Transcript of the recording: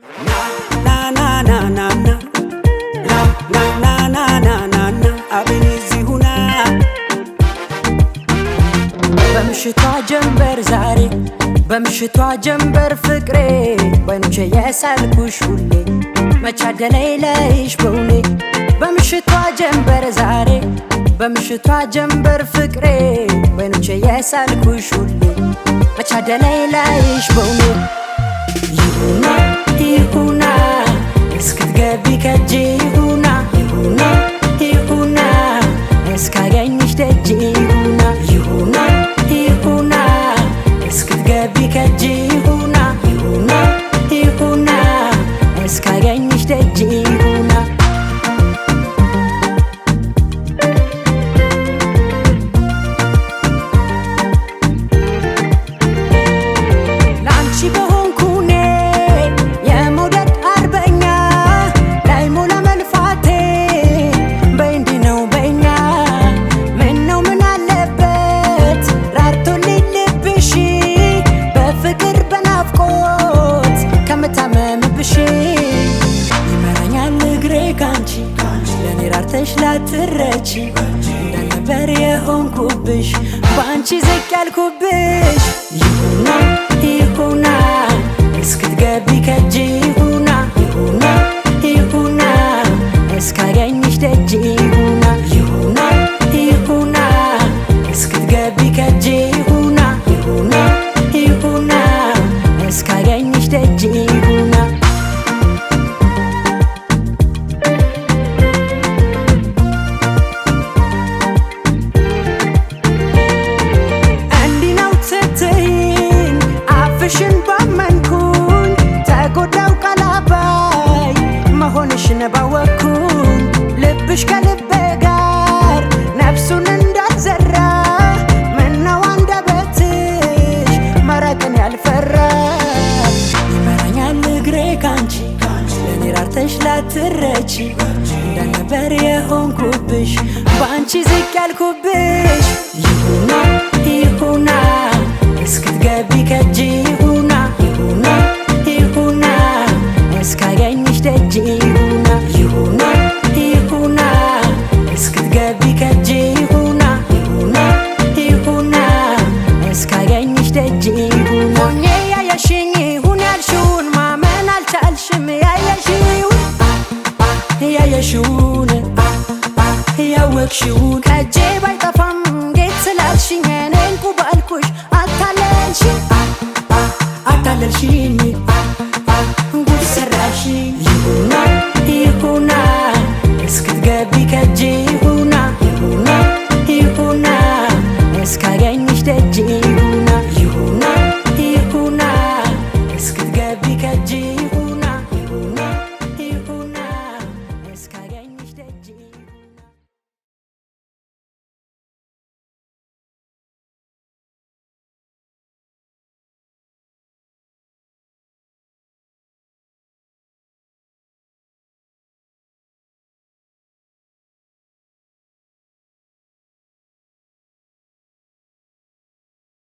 ና ና ና ና ና ና ና ና ና ና ና አብን እዚሁና። በምሽቷ ጀንበር ዛሬ፣ በምሽቷ ጀንበር ፍቅሬ፣ ባይኖቼ የሳልኩሽ ሁሌ መቻደለይ ላይሽ በውኔ። በምሽቷ ጀንበር ዛሬ፣ በምሽቷ ጀንበር ፍቅሬ፣ ባይኖቼ የሳልኩሽ ሁሌ መቻደለይ ላይሽ በውኔ። ይሁና ይሁና እስክትገቢ ከጄ፣ ይሁና ይሁና ይሁና እስካገኝሽ ደጅ፣ ይሁና ይሁና ይሁና እስክትገቢ ከጄ፣ ይሁና ይሁና ይሁና እስካገኝሽ ደጅ ይሁና። ላንቺ በሆንኩኔ የመውደድ አርበኛ፣ ላይሞላ መልፋቴ በይ እንዲህ ነው በኛ። ምነው ምን አለበት ራርቶልኝ ልብሽ፣ በፍቅር በናፍቆት ከምታመምብሽ። ይመራኛል እግሬ ካንቺ፣ ለእኔ ራርተሽ ላትረቺ፣ እንዳልነበር የሆንኩብሽ በአንቺ ዝቅ ያልኩብሽ። ይሁና ይሁና እስክትገቢ ከጄ፣ ይሁና ይሁና ይሁና እስካገኝሽ ደጅ፣ ይሁና ይሁና ይሁና እስክትገቢ ከጄ፣ ይሁና ይሁና ይሁና እስካገኝሽ ደጅ ይሁና። እንዲህ ነው ስትይኝ አፍሽን ባመንኩኝ፣ ተጎዳው ቃላባይ መሆንሽን ባወቅኩኝ። ልብሽ ከልቤ ጋር ነፍሱን እንዳልዘራ፣ ምነው አንደበትሽ መራቅን ያልፈራ። ይመራኛል እግሬ ካንቺ፣ ለእኔ ራርተሽ ላትረቺ፣ እንዳልነበር የሆንኩብሽ በአንቺ ዝቅ ያልኩብሽ። ይሁና ይሁና እስክትገቢ ከጄ፣ ይሁና ይሁና ይሁና እስካገኝሽ ደጅ፣ ይሁና ይሁና ይሁና እስክትገቢ ከጄ፣ ይሁና ይሁና ይሁና እስካገኝሽ ደጅ ይሁና። ሆኜ ያየሽኝ ይሁን ያልሽውን ማመን አልቻልሽም፣ ያየሽውን ያየሽውን ያወቅሽውን። ከጄ ባይጠፋም ጌት ስላልሽኝ እኔ እንቁ ባልኩሽ አታለልሽኝ አታለልሽኝ።